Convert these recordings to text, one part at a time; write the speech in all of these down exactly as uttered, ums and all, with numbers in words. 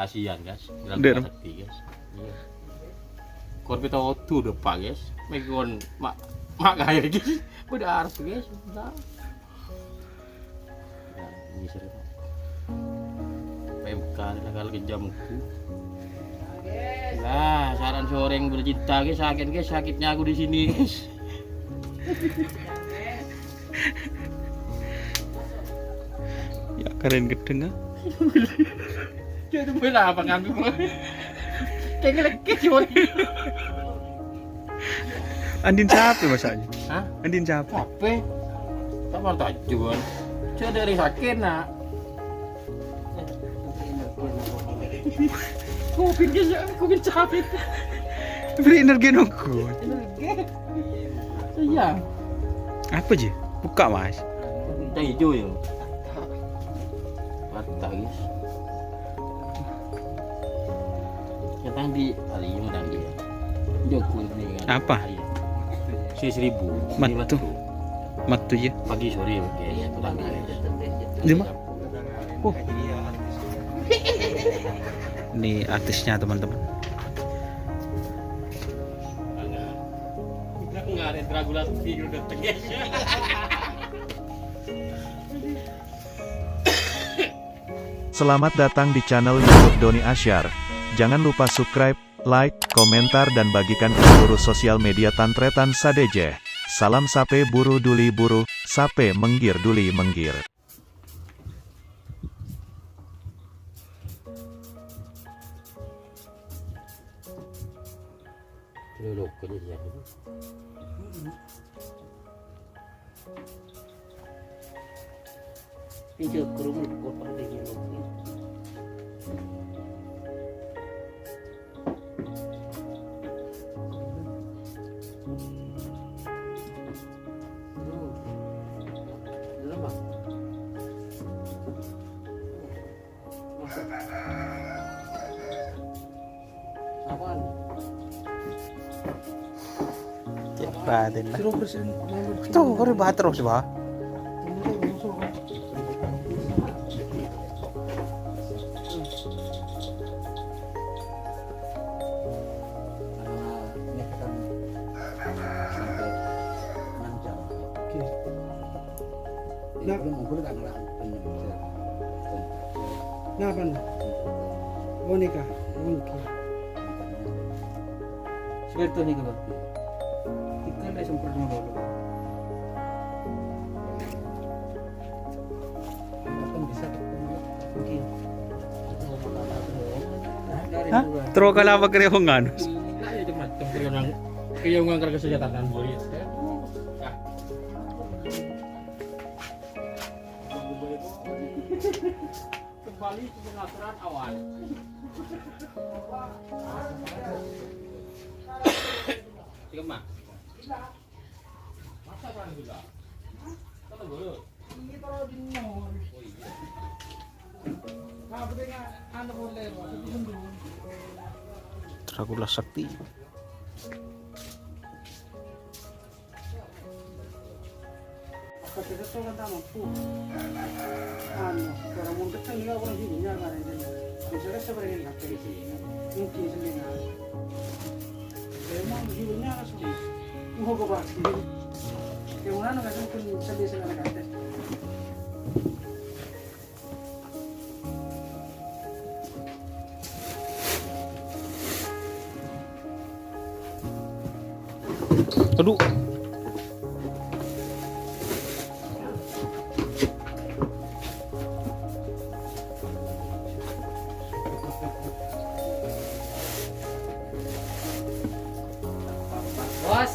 Kasihan, guys. Bilang Dek. Sakti, guys. Iya. Kon pètodhu dâpa', guys. Mèkon ma', ma' kaè, guys. Bâdâ arep, guys. Nah. Nah, ini sering. P M K ini kali kejam. Nah, saran soreng bercinta, guys. Sakit, guys. Sakitnya aku di sini, guys. Ya, keren gedeng, ah. Cek, itu bola apa ngambil bola? Kayak ngelekek sih, bola. Andin siapa masaknya? Hah? Andin siapa? Apa? Tak mau tajuan. Cek dari sakit, nak. Kuping dia, kuping capit. Beri energi nunggu. Energi. Iya. Apa, Ji? Buka, Mas. Teh hijau ya. Mata, guys. Datang di Alium tadi ya. Jogo ini kan. Apa? Iya. Si seribu. Matu. Matu, ya. Pagi sore, oke, ya, pulang. Di mana? Oh. Ini artisnya, teman-teman. Nggak ada Dracula tidur datang, guys. Selamat datang di channel YouTube Doni Asyar. Jangan lupa subscribe, like, komentar, dan bagikan ke seluruh sosial media Tantretan sadhâjâ. Salam sapè buru duli buru, sapè menggir duli menggir. Ini kerungu kok ada yang lagi. Cek batin lah. Tuh, kok ribet terus, Pak? Oke. Nah. Nah, pan. Boneka. Oke. Seperti ini kalau. Kita udah semprot dulu. Akan bisa. Oke. Hah? Terus kalau apa kena penganus? Nah, itu macam kena orang, kena orang kerja senjata kan, boy. Kembali ke pengaturan awal. Cek, Mak. Masa kan gula? Kan gula. Oh, iya. Dracula sakti. Apa kita tuh kan tak mampu? Anu, orang mungkin kan dia orang sini, ya, kan, ini. Misalnya seperti ini, kan, mungkin sendiri. Emang hidupnya langsung. Mau ke pasti. Yang mana kan pun sedih sekali, kan. Aduh. Bos.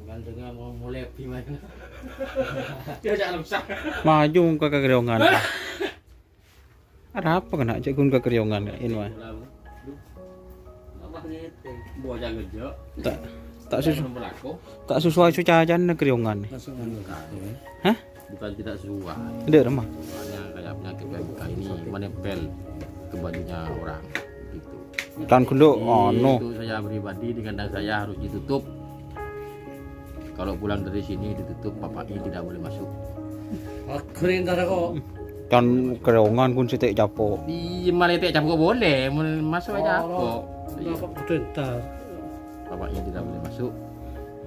Gandengnya mau mulai gimana? Dia jangan rusak. Maju ke keriongan. Ada apa kena cek gun ke keriongan, ini, Mas? Apa nih? Bocah gejok. Tak, tak sesu-, Belako. Tak sesuai su cacana keriongan. Langsung anu. Hah? Bukan tidak sesuai. Ada, Rama. Soalnya kayak penyakit P M K ini menempel ke bajunya orang gitu. Kan genduk, anu. Itu saya pribadi di kandang saya harus ditutup. Kalau pulang dari sini ditutup, bapaknya tidak boleh masuk. Akhirnya ntar kok. Kan keriongan kun sithik capok. Iya, malah sithik capok boleh, mun masuk aja capok. Iya. Bapak udah ntar. Bapaknya tidak boleh masuk.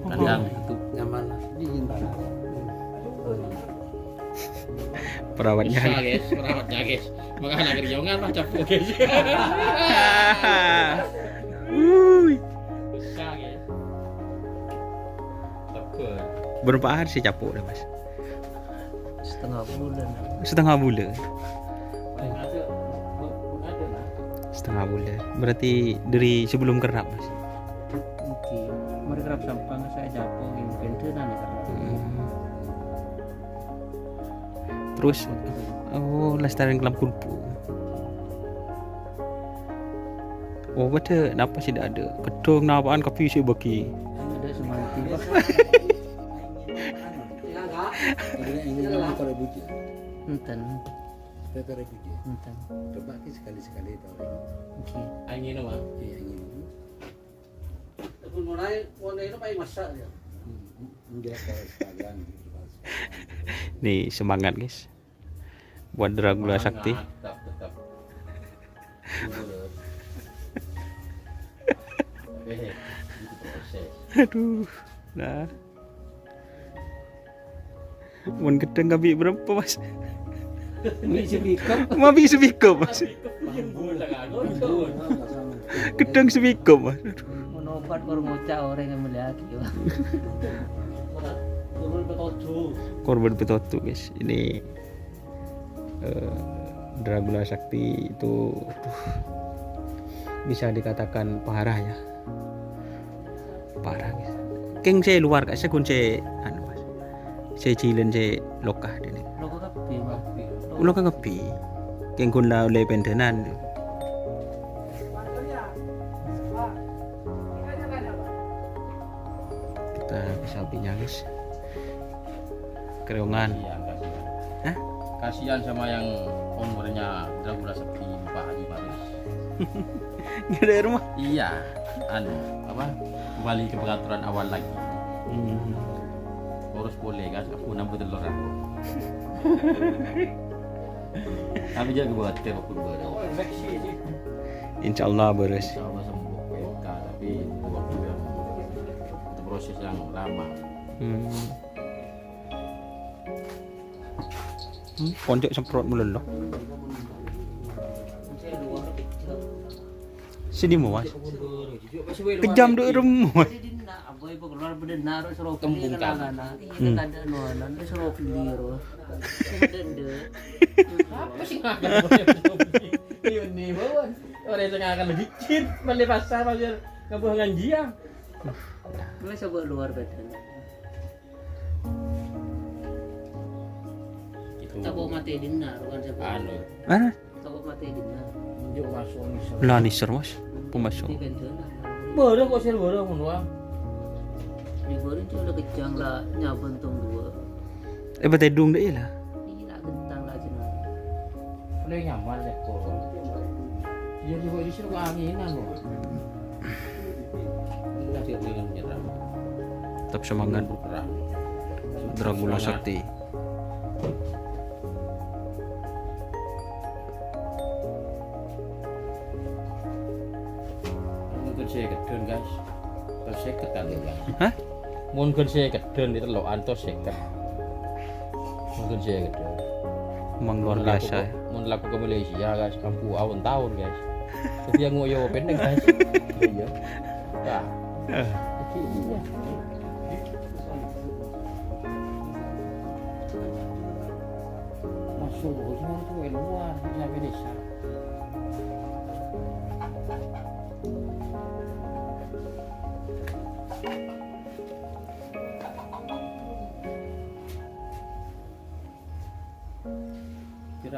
Kandang ditutup. Nyaman lah, dingin banget. Perawatnya. Bisa, guys, perawatnya, guys. Makanya keriongan mah capok, guys. Wuih. Bisa, guys. Tebel. Berapa hari sih capok dah, Mas? Setengah bulan. Setengah bulan. Paling ada, bu-, bu-, ada, nah. Setengah bulan. Berarti dari sebelum kerap, Mas? Mungkin. Mari kerap sampang saya capok, mungkin tenan ya, Kak. Hmm. Terus, oh, lestarian kelam kulbu. Oh, pada napa sih tidak ada? Gedung napaan kabbhi sih bagi. Ada semanti, Pak. Ini, ini namanya kalau buji. Enten. Kita tarik buji. Enten. Coba ki sekali-sekali tarik. Oke. Angin apa? Iya, angin. Tapi mulai, mulai itu paling masak ya. Hmm, enggak, kalau sekalian gitu, kalau sekalian. Nih, semangat, guys. Buat Dracula Sakti. Tetap, tetap. Eh, itu proses. Aduh. Nah. Mun gedheng kabbhi berapa, Mas? Mabi sabikop. Mabi sabikop, Mas. Gedheng sabikop, Mas. Aduh. Mun obat kor ngoca' orèng yang melihat gitu. Korban petoju. Korban petoju, guys. Ini, eh, Dracula Sakti itu, aduh, bisa dikatakan parah ya. Parah, guys. Kèng sè luar, Kak, sè ghun sè, anu, Mas. Sè jhilân sè loka dini. Loka kabbhi, Mas. Loka kabbhi. Kèng ghun la ollè pendhânan. Kita ke sampingnya, guys. Keriongan. Kasihan, kasihan. Hah? Kasihan sama yang umurnya Dracula Sakti, Pak Haji Faris. Nggak ada rumah. Iya, anu, apa, kembali ke pengaturan awal lagi. Hmm. Lurus polè, kan, aku nambah telur aku. Tapi jaga buat kayak aku baru. Insya Allah beres. Insya Allah sembuh P M K, tapi itu waktu yang, itu proses yang lama. Hmm. Hmm, konco' semprot melulu. Sini, Mas. Kejam dulu, Mas. Apa sih ngakan? Iya, nih, bawaan. Orang yang ngakan lebih cit, mandi pasar, pasar. Nggak boleh nganjiang. Gue coba luar badan. Gitu. Tako' matè dinna', bukan sapa. Anu. Hah? Tako' matè dinna'. Njuk masuk nisor. Lah, nisor, Mas. Pemasuk. Di Bentona. Bârâ kok sèr bârâ ngono, ah. Di bârâ cuma kejang lah, nyabun tong dua. Eh, batedung deh lah. Iya, lah, gentang lah, jenang. Boleh nyaman deh, kok. Iya, di bawah di sini kok anginan, loh. Tetap semangat. Dracula Sakti. Mungkin saya gedon, guys. Terus saya ketan, guys. Hah? Mungkin saya gedon itu loh, antos saya. Mungkin saya gedon. Memang luar biasa, ya. Mun laku ke Malaysia, guys, ampu awon tahun, guys. Tapi yang ngoyo pendek, guys. Iya. Nah. Eh. Iya. Masuk, semua itu luar, sampai desa.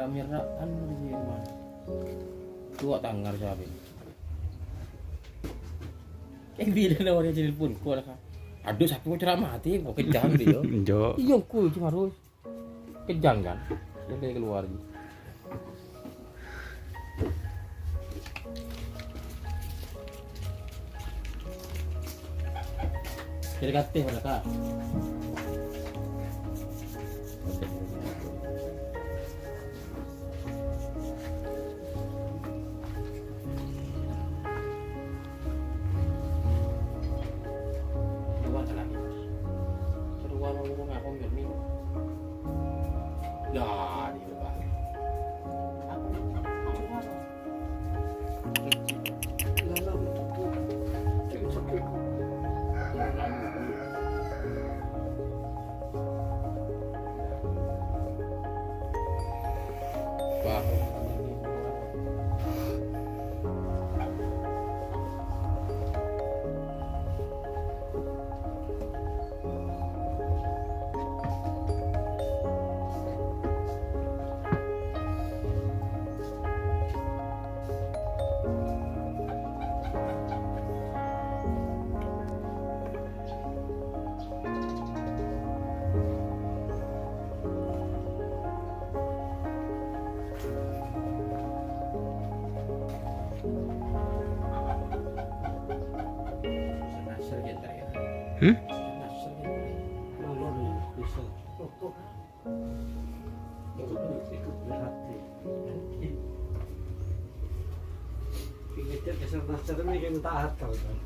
Mera' anu di rumah. Tua tanggar sapi. Eh, bilâ la orèng nelpon, kok la, Kak? Adhu, sapi kok cera' matè, kok kejang, gitu. Jo. Iyâ, engko' itu harus. Kejang, kan? Jadi keluar, gitu. Jadi katè, mana, Kak? Keluar jalan. Keluar ngomong apa, Mirni? Ya, di depan. Apa? Keluar. Hmm? Pinggir dasar-dasar ini yang tak akal, kan?